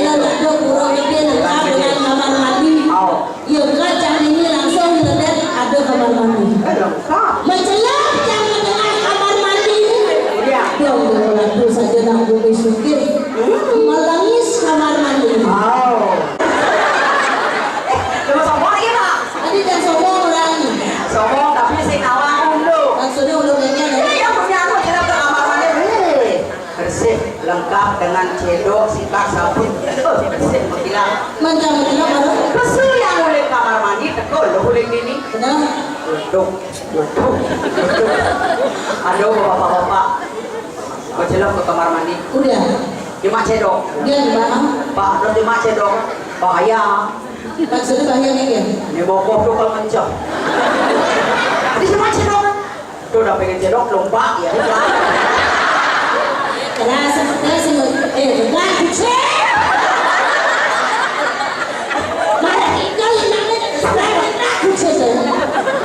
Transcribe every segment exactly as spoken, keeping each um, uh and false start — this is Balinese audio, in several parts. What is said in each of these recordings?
Ada pura gede lengkap dengan kamar mandi. Oh. Ya, kan, cang ini langsung ngeliat ada kamar mandi. Eh, lengkap. Mencelak cang ke tengah kamar mandi. Iya. Dong, dong, ratu saja nak bumi sukir. Hmm. Melengis kamar mandi. Oh. Eh, jangan sombong lagi, Pak. Tadi jangan sombong orang. Sombong, tapi sing awak unduk. Maksudnya unduk ini, ya? Ini yang punya anu, kita ke kamar mandi. Eh. Bersih, lengkap dengan cedok, sikat, sabun. Betul, bersih, mengkilat. Mantap, mantap, baru. Bersih yang oleh kamar mandi, tekul, lo boleh gini. Benar. Duduk, duduk, duduk. Aduh, bapak-bapak. Mau celok ke kamar mandi. Udah. Cuma cedok. Dia di mana? Pak, terus cuma cedok. Bahaya. Maksudnya bahaya nih, ya? Ini bokok tuh kalau kenceng. Ini cuma cedok. Tuh udah pengen cedok, lomba, ya. Keras, keras, eh, bukan, kucing. Marah, tinggal, tinggal, tinggal, kucing.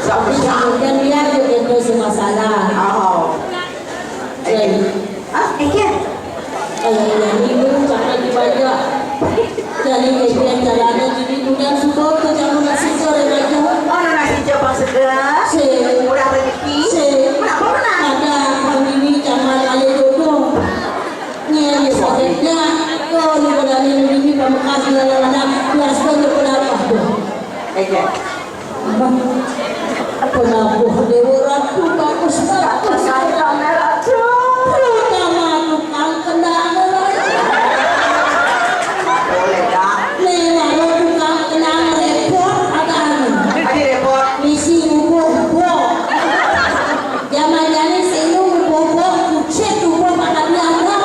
Siapa, siapa? Kemudian dia juga itu semua salah. Oh. Jadi, ah, eh, iya. Kalau yang ini, jangan dibaca. Jadi, kayak caranya, jadi, dunia suka ke jalur nasi sore aja. Oh, nasi Jepang segar. Si. Murah rezeki. Si. Kenapa, kenapa? Ada, kami ini jangan ada jodoh. Nih, yang sakitnya, oh, ini berani ini, pamekasnya, anak, kelas, tuh, kenapa? Eh, iya. Penabuh Dewa Ratu, bagus, bagus. Pertama tukang kendang. Boleh, Kak. Nih, baru tukang kendang repot, ada anu. Ada repot. Misi ngubuh-ngubuh. Zaman jani sing ngubuh-ngubuh, kucit ngubuh makan dianggap.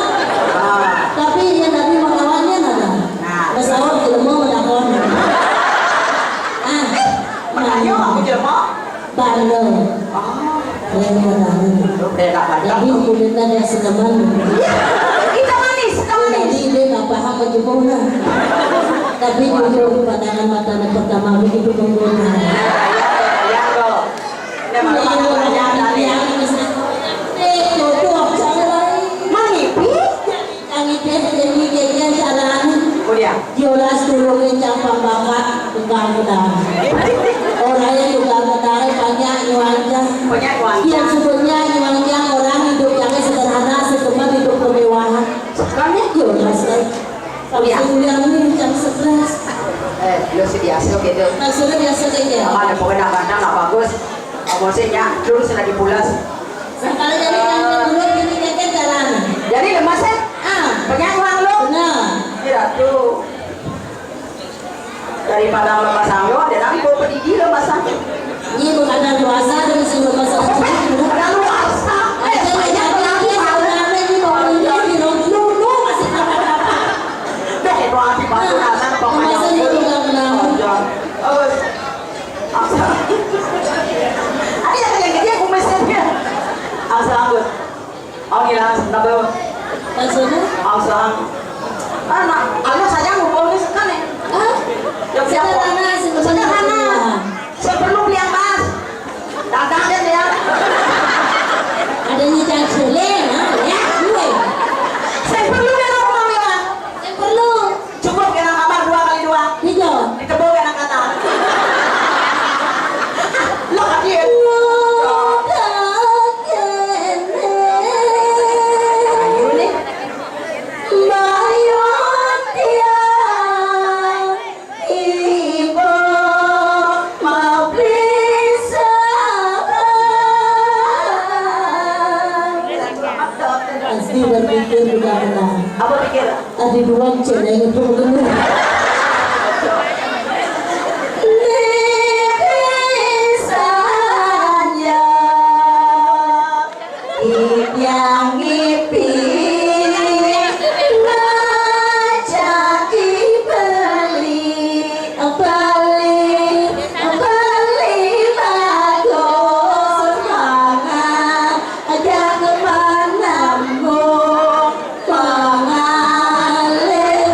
Ah. Tapi ya tadi melawannya ada. Nah. Pesawat jelema menakon. Ah. Makanya aku jelema. Bandel. Oh. Keren banget. Lu kayak tak bandel. Jadi, aku minta dia seteman. Iya. Kita manis, kita manis. Jadi, dia nggak paham bagaimana. Tapi jujur, pandangan mata pertama begitu menggoda. Iya, iya, iya, iya. Ini malah banyak tadi. Eh, jodoh, cara lain. Menipi? Kami teh jadi jajan caraan. Kemudian? Jolas tulungin campang bakat tukang pedang. Orang yang tukang pedang banyak nyuancang. Banyak nyuancang. Yang sebutnya nyuancang orang hidup yang sederhana, seteman hidup kemewahan. Banyak jolas, kan? Iya. Langsung yang ini, yang sebelas. Eh, lu sih biasa gitu. Maksudnya biasa aja. Apa ada pokoknya kadang nggak bagus. Maksudnya, dulu sudah dipulas. Nah, kalau jadi yang dulu gini, dia kan jalan. Jadi lemas, ya? Ah. Banyak uang lu? Benar. Iya, tuh. Daripada lemas anggo, ada lagi bawa pedidi lemas anggo. Ini bukan ada luasa, ada mesin lemas anggo. Ada luasa. Eh, banyak lagi yang rame di bawah ini, di road dulu, masih apa-apa. Udah, itu hati baru, nah, pokoknya. Masa ini juga kenal. Jangan. Oh. Ada yang gede kumisnya dia. Asal aku. Oh, gila, sebentar dulu. Maksudnya? Asal. Ah, nah, aku saja ngumpulnya sekarang nih. Hah? Yang siapa? Sederhana, sederhana. Sederhana. Saya perlu beli atas. Datang dia, dia. Ada nyicang suling, ha? Ya, gue. Saya perlu dia, rumah mewah. Saya perlu. Cukup kena kamar dua kali dua. Tiga. Ditebus kena kata. Lah, dia. Ayo nih. Pasti berpikir juga benar. Apa pikir? Adi duwang céléng itu dulu. Yang ngipi ngajaki beli, beli, beli bagus mangan. Aja kemana mu mengalih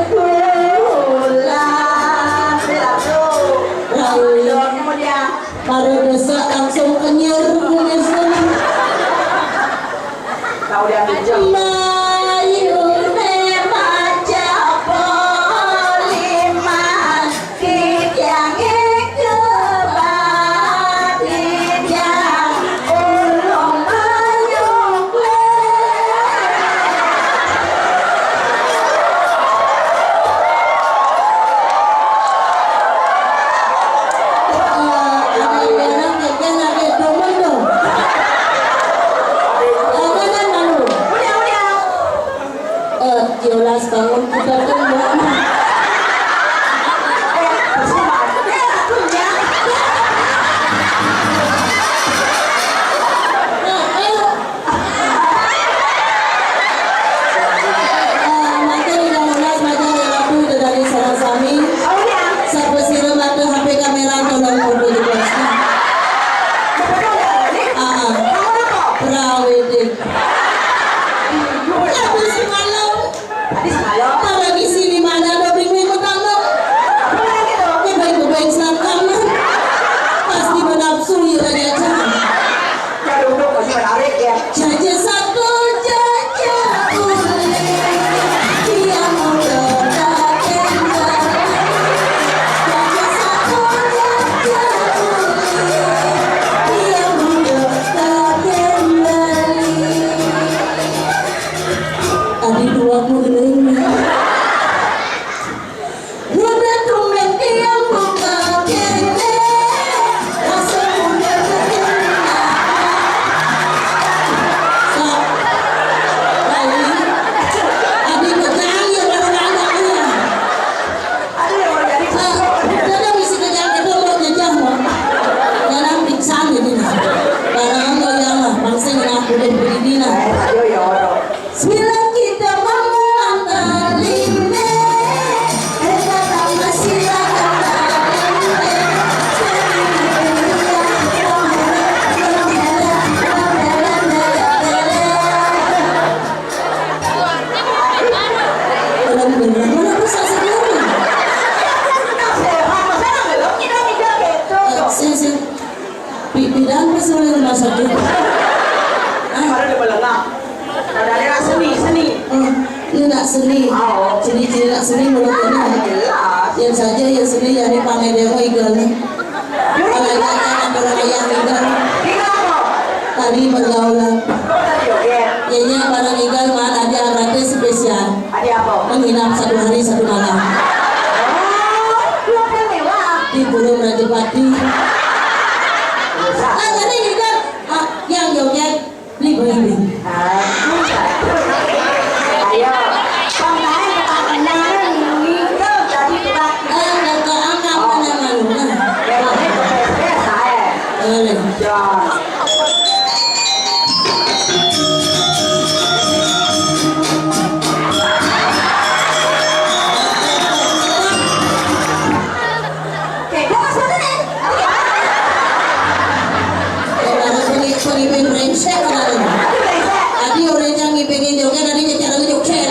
Maksudnya? Hah? Padahal dia melengah. Padahal dia seni, seni. Oh, ini nak seni. Oh. Ciri-ciri nak seni menurut ini. Jelas. Yang saja yang seni ya ini pangai dia mau igal nih. Kalau igal kan orang ayah igal. Igal apa? Tari pergaulan. Kok tadi joget? Ya, ya, barang igal mah ada gratis spesial. Ada apa? Menginap satu hari satu malam. Oh, dua kali mewah. Di Gunung Rajapati. Bisa. Nah, jadi igal, ah, yang joget Beli beli beli. Aduh, aduh. Ayo, pamain kepakenangan, ngidul jadi tukang. Eh, nggak keangkat. Oh. Mana malu, nah. Ya, makanya ke P S P S, saya. Boleh. Jon. Oke, gua kasih tau nih. Orang pengi-, pengibing brengsek orang ini. Tadi orang yang ngibingin joget, tadi nyecar joget.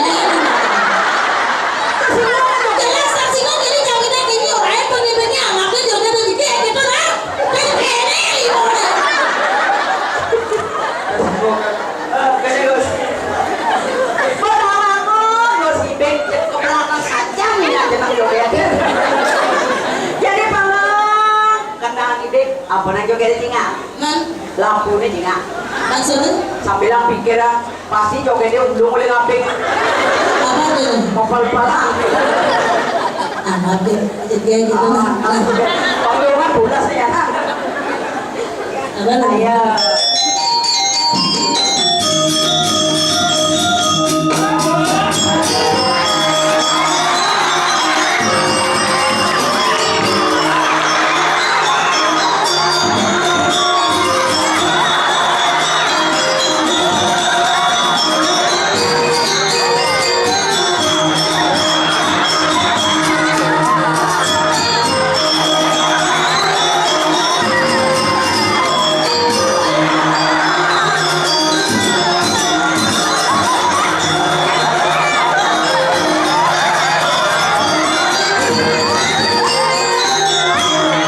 Jelas saksi kan jadi joget ini orang pengibingnya anaknya joget begitu ya gitu lah. Kayak gini, orang. Pertama, Gus Ibing, kepala kacang nih, nanti Bang Joget. Jadi, Bang, kenal Ibing, ampunang joget tinggal. Man? Lampunya tinggal. Maksudnya? Sambil pikir, ah, pasti jogetnya ulung oleh ngaping. Apa tuh? Kopal palang. Amat deh, jadi kayak gitu lah. Ah, panggungan bulas ya. Apa namanya?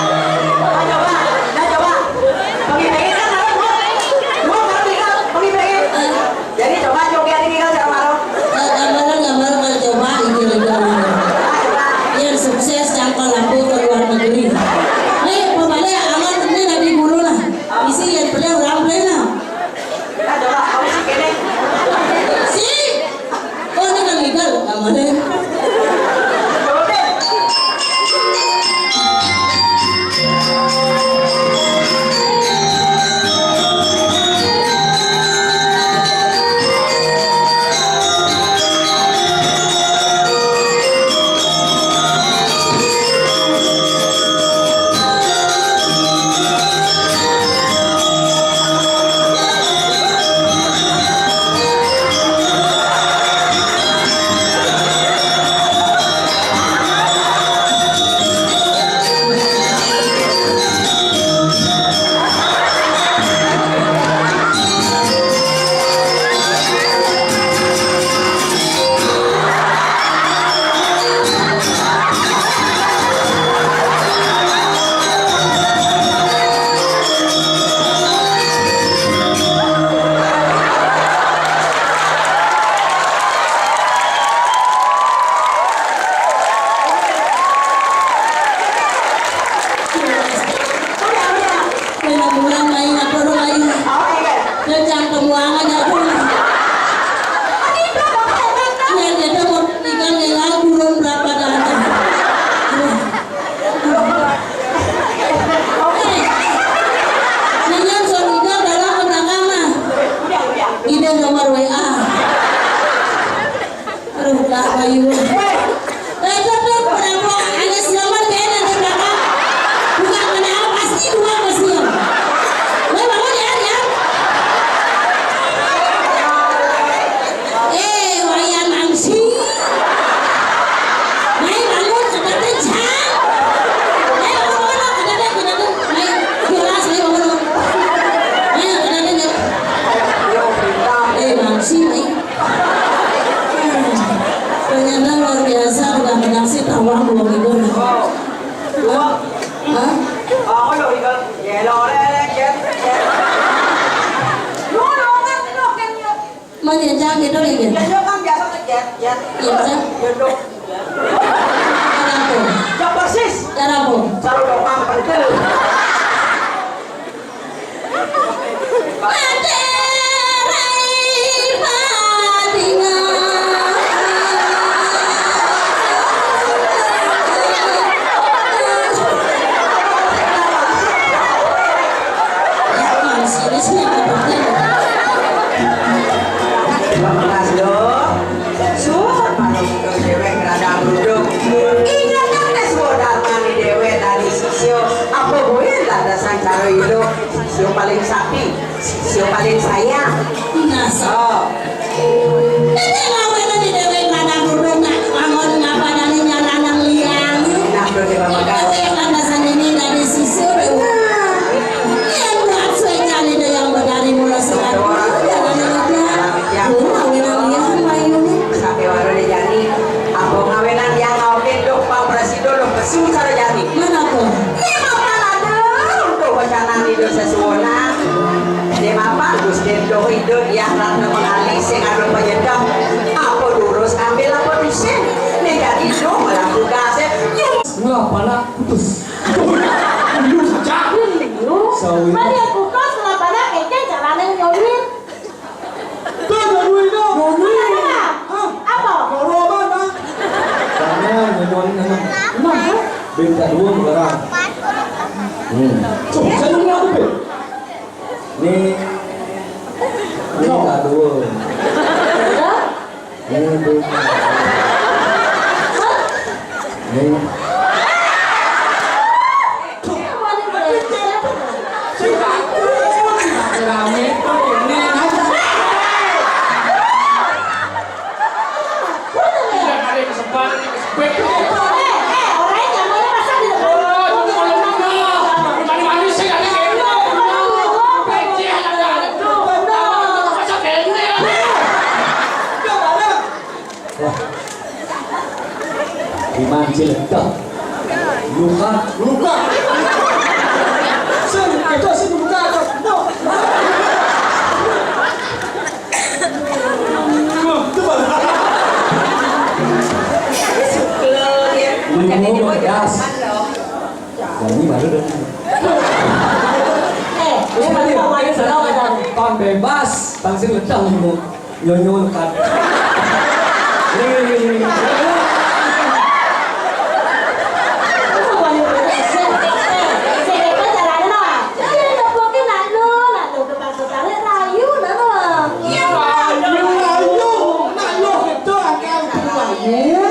Ayo. Nah, coba. Nah, coba. Pengibingin kan harus, Bu. Bu, harus bisa pengibingin. Jadi coba joget ini kan sama Rom. Eh, gambaran, gambaran, kalau coba, ini, ini, ini. Yang sukses jangkau lampu ke luar negeri. Nih, pembalik aman ini dari guru lah. Isi yang beliau orang beli lah. Nah, coba, kamu sih kene. Si. Oh, ini kan legal, gambaran. Coba deh. Kena pulang main apa rumah ini? Kencang pembuangan aku. Yang kita mau ikan yang gurun berapa datang. Oke. Dengan suaminya dalam pertama. Ide nomor W A. Aduh, Kak Bayu. Eh, tuh, tuh, kenapa ada selamat ya, ada belakang? Bukan kenapa, pasti dua, pasti ya. Weh, bangun ya, ya. Eh, Wayan Angsi. Mai bangun, ada teh, Cang. Mai bangun, bangun, ada teh, ada teh. Mai, jelas, mai bangun, bangun. Mai, ada teh, ya. Eh, Angsi, mai. Ternyata luar biasa, udah menang sih tawang dua minggu. Hah? Hah? Aku loh, ikut. Ya, lo, le, le, jet, jet. Oh, ya, jangan gitu, ya, gitu. Ya, dia kan biasa tuh, jet, jet. Iya, Cak. Duduk. Cara apa? Ya, persis. Cara apa? Cara doang, pentil. Mas, Dok. Suwun, manungsa déwék rada mruduk. Ingetang suwun darmané déwék dadi sisya. Apa buin lantasan cara idup? Sisya paling sakti, sisya paling sayang. Nah, so. Oh. Dadi ngawénang déwék rada mruduk nak wangun ngapanani nyalanan liang. Nah, Dok, Déwa Magang. Déwék lantasan ini dadi sisya, Déwa. Yén buat suécan Ida Hyang Betari mula sing agung, jalané nyuda. Ngawénang liang payuné. Sakéwala jani, apa ngawénang liang ngaokin duh pang prasida duh pesu cara jani. Menapa? Né mapan ada untuk wacana Ida sesuwunang. Né mapan Gusti Ida Hyang Ratna Mangali sing ada penyedap. Apa durus ambil apa dusin. Né jani duh malah tugasé. Ngapa nak putus? Aduh, aduh, cak. Iya. Sawi. Mari aku kos ngelapana kecil jalanan nyolin. Tuh, nyolin dong. Nyolin. Hah? Apa? Loro apa, Bang? Karena nyolin enam. Enam, ya? Beda dua sekarang. Hmm. Tuh, saya nyolin apa, Beb? Nih. Nih, no. Beda dua. Udah? Wah. Iman ciledak. Luka, luka. Sing, ayo sing luka, ayo. No. Luka, coba. Ini mau gas. Nah, ini baru dong. Eh, ini paling bawahnya salah, Mas. Pang bebas, pang sing ledak, Bu. Nyonyo lekat. Iya, ayo, ayo, nak lo itu akal perlu ayo.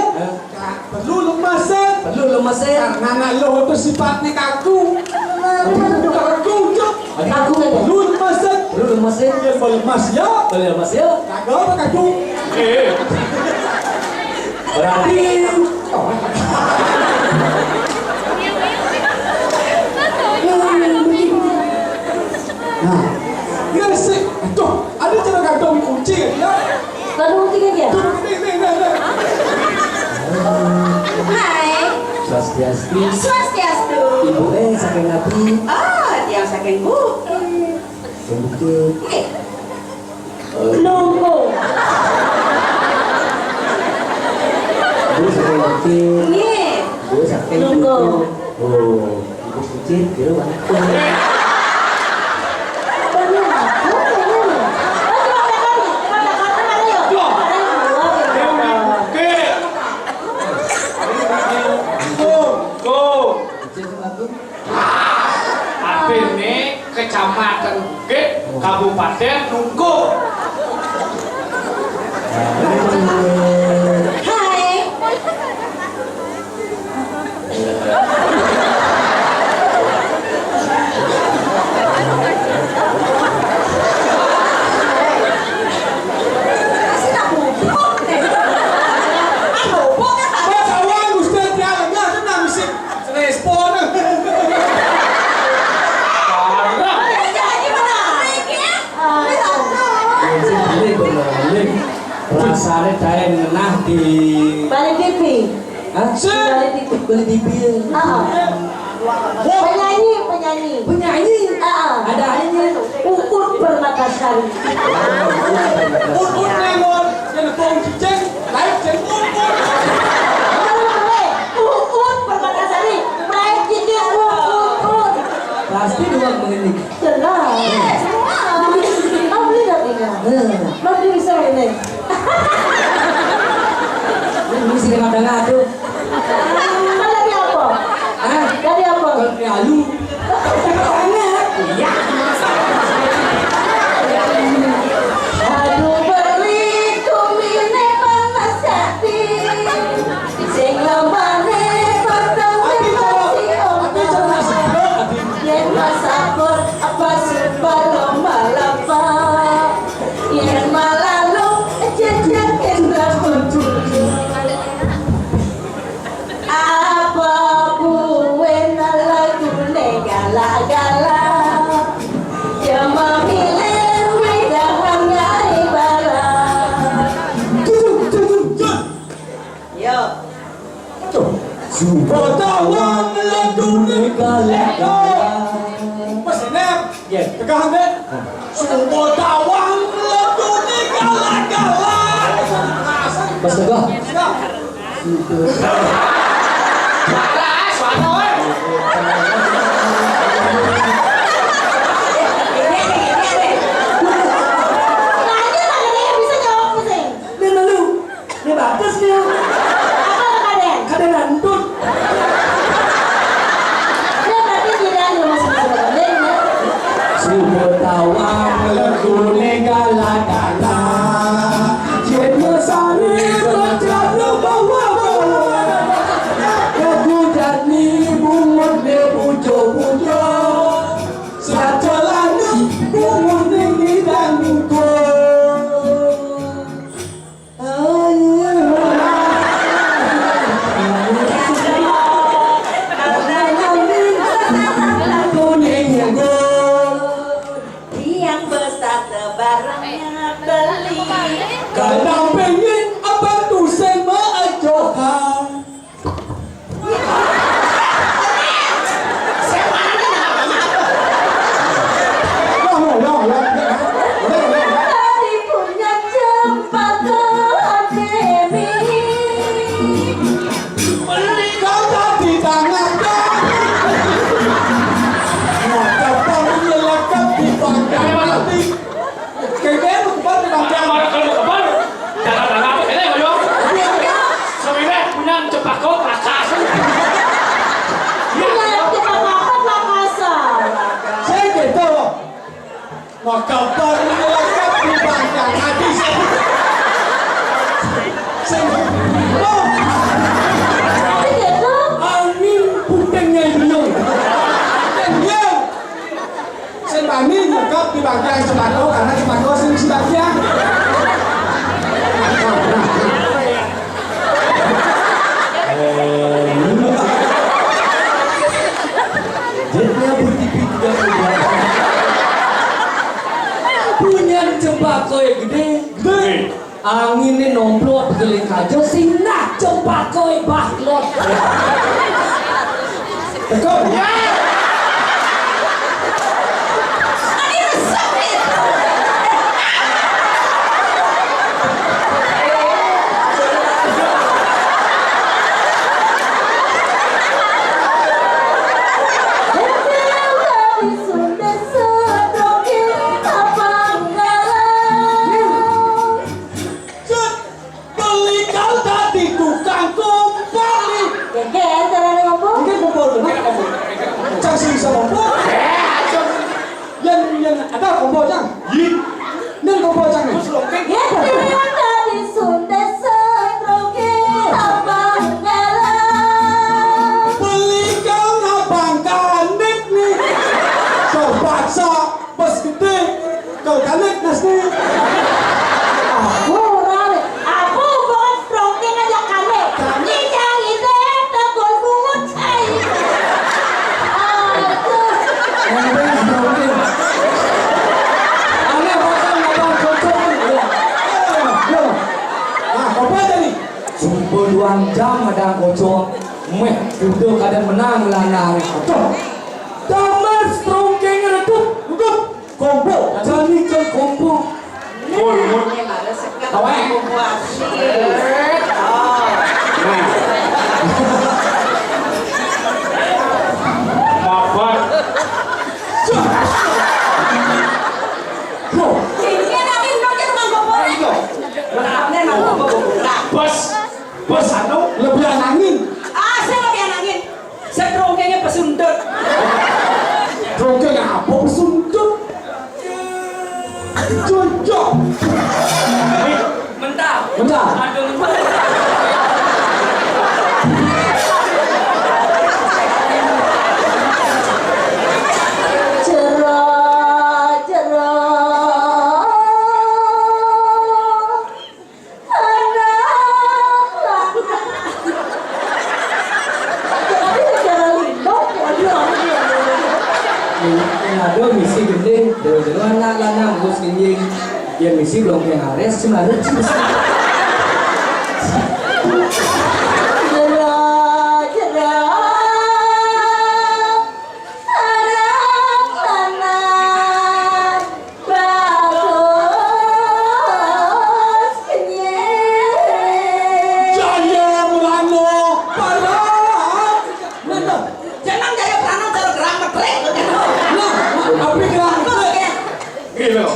Hah? Perlu lemesin. Perlu lemesin. Karena nak lo itu sifatnya kaku. Kaku, Cok. Kaku, kan? Perlu lemesin. Perlu lemesin. Iya, perlu lemes, ya. Perlu lemes, ya. Kaku apa kaku? Eh. Berarti. Nah, iya sih. Aduh, ada cara gantung kunci ya? Gantung kunci kan ya? Tuh, nih, nih, nih, nih. Hai. Swastiastu. Swastiastu. Ibu, eh, saking napi? Oh, tiang saking Bukit. Saking Bukit. Nggih. Lungko. Ibu saking Bukit. Nggih. Ibu saking Lungko. Bukit. Oh, Ibu Bukit, Ibu mana? Bener, bener. Loh, Dewi Bukit. Lungko. Bukit sing aku. Artiné Kecamatan Bukit, Kabupaten Lungko. Hai. Kasih tak bubuk deh. Ah, bubuk kan tadi. Wah, kawan, Gusti, dia lengah, tenang, mesti. Respon. Parah. Rasane tae ngenah di Balik pipi. Hah? Balik pipi. Balik pipi. Heeh. Penyanyi, penyanyi. Penyanyi? Ah. Ada aja. Uut Permatasari. Uut Nengon, yang kong cicing, naik ceng uut. Uut Permatasari, naik cicing uut, uut, uut. Pasti dua menit. Jelas. Mau beli nggak tinggal? Hmm. Mau beli bisa ini. Ini bisa dengan tengah tuh. Kan dari apa? Hah? Dari apa? Kalau dari alu. Iya. Aduh, beri kumine panas hati. Sing lambane bertemu masih ombak. Yen masakur apa sumpah lomba lapa. Yen malalu jejak indra kudu. Apa buwena lagune gala-gala? Ya memilih widahan ngai bala. Yo. Tuh. Suba tawang lagune gala-gala. Wes, Nek. Yes. Tegah, Nek. Suba tawang lagune gala-gala. Wes, tegah. Tegah. Suara, suara, weh. Nah, ini lagi nih, bisa jawab, pusing. Ini lu. Ini bagus nih. Apa, Raden? Kada nantun. Ini berarti tidak ada masuk ke dalam, ya? Suba tawang lagune gala-gala. Yen mesane bocah bawa-bawa. Lagu jani bungut ne bujo-bujo. Sajalane bungut ne ngidang bujo. Tiang besar tebarangnya beli. Kadang pengen abang tu sing maajohan. Tadi punya cempaka Demi. Kau tadi tangan kau. Mata paling melekat di pangkal hati. Kengkeng, lu kebal di bangkang. Kalau mau kebal, jangan lama, kene, Bang. Iya. Sebenarnya punya cepak kau, kakak. Iya, yang cepak apa, kakak? Saya gitu. Maka baru melekat di bangkang hati. Saya, oh. Tapi gitu. Angin putingnya itu. Dan dia Sing bani nyekep di bangkang sembako karena sembako sing sebagian. Jadinya bertipi tidak punya. Punya sembako yang gede. Gede. Angine nomplok begeling aja sing nah cempaka baklot. Teko. Cut, beli kau tadi tukang kumpul. Geger carane ngomong. Ini kumpul tuh, ini kumpul. Cang sing bisa kumpul. Yang, yang ada kumpul, Cang. Iya. Ini kumpul, Cang. Terus lo, kan? Ya, tadi sunde setroke abang galau. Beli kau abang kanik nih. Terpaksa. Pas gedhe, kal kanek nasne. Aku ora, aku wong strongke ngajak kanek. Nyicang ide, tegol bungut, ai. Aduh. Enteng strongke. Aneh, orang ngabang cocok. Yo, yo. Nah, apa tadi? Sumpah duang jam ada kocok. Méh, udah kadang menang lanang. Aduh. Damar strongkeng redup, redup. Kompo, jani ke kompo. Mun, mun. Tawé. Nah. Mabar. Loh. Ini ada di blok yang nganggo bola. Iya. Bos, bos anu lebih angin. Ah, saya lebih angin. Saya kerongkengnya pesundut. Kerongkeng apa pesundut? Cocok. Mentah. Mentah. Aduh, mentah. Jero, jero. Anak lanang. Jadi cara lindung, waduh, aduh, aduh, aduh. Aduh, misi gending, jero-jero anak lanang, bos gending. Ya misi belum kayak ngares, cuma ada cuma. Jero, jero. Sareng lanang bagus kenyir. Jaya Mulana Parang. Bener. Jeneng Jaya Mulana cara gerak metrik. Nah, tapi gerak metrik. Gila.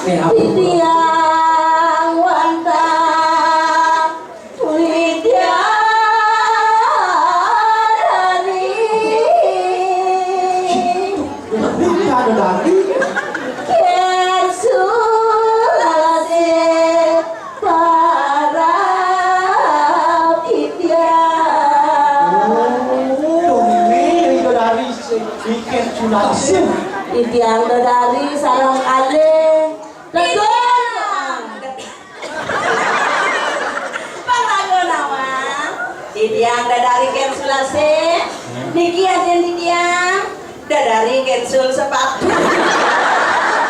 Nih, apa? Titiang wantah Widyadari. Widyadari. Kén sulasi para titiang. Oh, dongé Widyadari sing bikin sulasi. Titiang dedari sareng kalih. Betul. Pang lagu nawang. Titiang dadari kén sulasi. Niki ajen titiang dadari kén sul sepatu.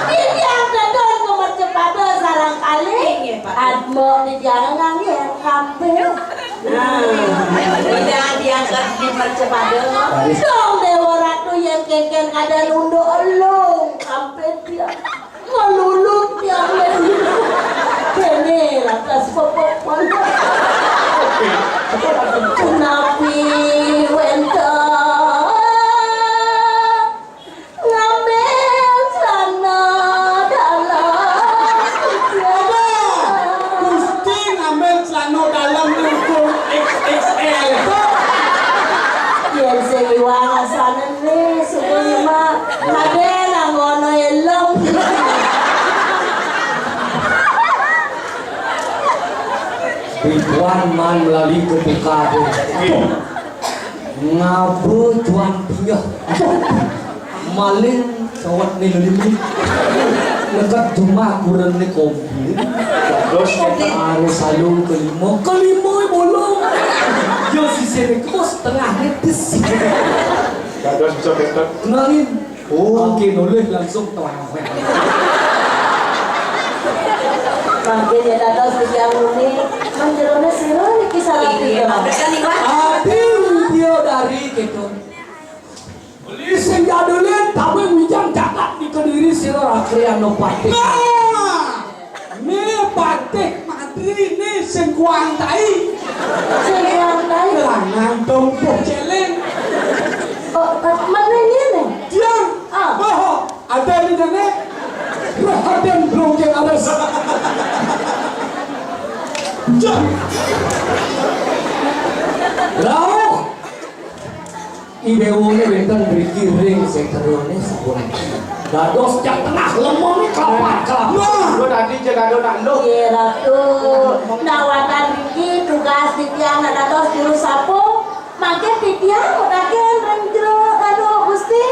Titiang dadon kumercepata sareng kalih. Inggih, Pak. Admo titiang nganggé kampil. Nah, titiang diangkat di mercepata. Dong Déwa Ratu yén kénkén kada nunduk elung kampil tiang. Ngelulut tiang lén. Kéné lantas pepepon. Punapi wénten ngambil celana dalam. Gusti ngambil celana dalam ukur X X L. Yén sing iwang asané nih, suku lima. Kadén anggono elem. Rituan man melali kebuka tu. Ngaba tuan tinggal. Maling sawat ni lelimi. Lekat jumah kurang ni komplit. Terus kita harus salung kelima. Kelima bolong. Yo sisi ni kos tengah ni tis. Dados bisa pinter. Kenalin. Oh. Oke, nulis langsung terawih. Mangkin ya dados tiga muni, menjerone sira niki salah. Iya, tiga. Mangkin kan, Iwan? Adi Widya dari gitu. Beli sing jadulin, tapi wijang jagat di Kediri sira Rakriano Patih. Nah! Né patih mati né sing kuantai. Sing kuantai. Lanang tompoh celing. Oh, mana ini nih? Diam. Ah. Oh, ada di mana? Raden Blongkeng Ares. Jam. Rauh. Idéwané wénten mriki ring sétrone sapuniki. Dados jak tengah lemone kelapa-kelapa. Nah, lho tadi jek ado nak lho. Nggih, Ratu. Nak wonten mriki tugas titiang nak dados juru sapu. Mangke titiang mutaken ring jero anu Gusti.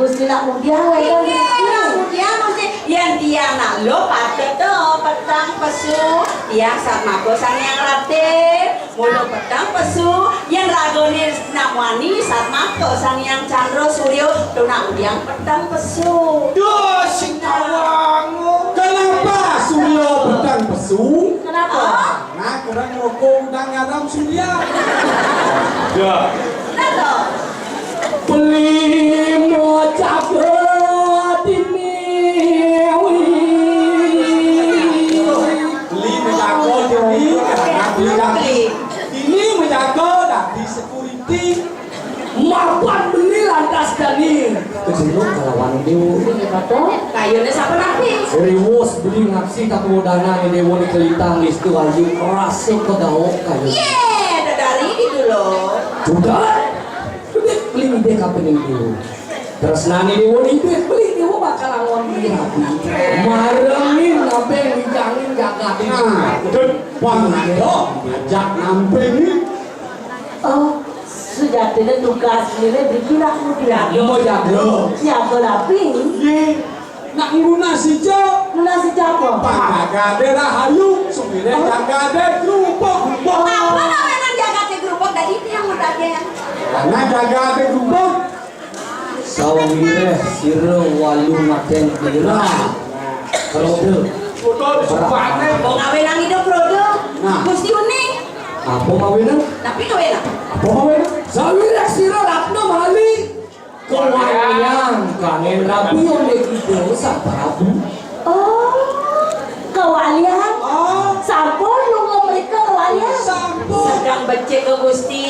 Gusti nak mudiang wénten mriki. Nak mudiang Gusti. Yen tiang nak lho patut to peteng pesu. Tiang satmaka Sang Hyang Raden. Mula peteng pesu, yen ragane nak wani satmaka Sang Hyang Candra Surya, tunak udiang peteng pesu. Duh, sing tawang. Kenapa Surya peteng pesu? Kenapa? Ah? Nah, kurang rokok udah ngaram Surya. Ya. Beli majaga dini. Beli majaga dini, karena beli dadi. Dini majaga dadi security. Mapan beli lantas dani. Kejenguk kalawan itu. Kayuné sampun rapi. Riwus beli ngaksi tak modana ni dewa ni kelitang listu ayu rasa kedaok kayu. Yé, dedari gitu loh. Sudah. Duit beli ide kapan itu. Terus nani dewa ni duit beli dewa bakal angon beli rapi. Marengin nampeng wijangin gagatin. Nah, itu pangado ajak nampeng ni. Oh, sujatiné tugas ini bikin aku tidak. Mau jago. Jago tapi. Iya. Nak nguna sija. Nguna sija apa? Pangagade rahayu, sumire jagade grubug. Apa namanya jagade grubug tadi itu yang mau tadi ya? Karena jagade grubug. Sawire sira walu maten kira. Roda. Betul, sumpahne. Wong awenan hidup roda. Nah. Gusti Uning. Apa mawinan? Tapi kowe lah. Apa mawinan? Sawire sira ratna mali. Kewalian kangen rabi oleh kita Sang Prabu. Oh, kewalian. Oh. Sampun nunggu mereka kewalian. Sampun. Sedang becik ke Gusti.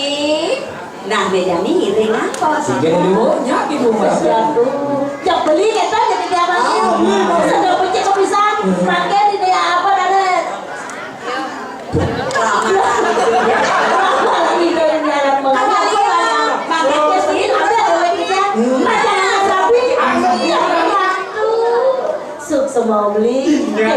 Nah, mejani ngiring apa? Sing kene dulu, nyak ibu merasa. Aduh, cek beli kita jadi dia mati. Ah, beli. Sedang becik kepisan. Pakai di dia apa tadi? Kewalian. Makanya sih, ada kewalian. Macam anak sapi. Iya, aduh. Suk semua beli. Iya.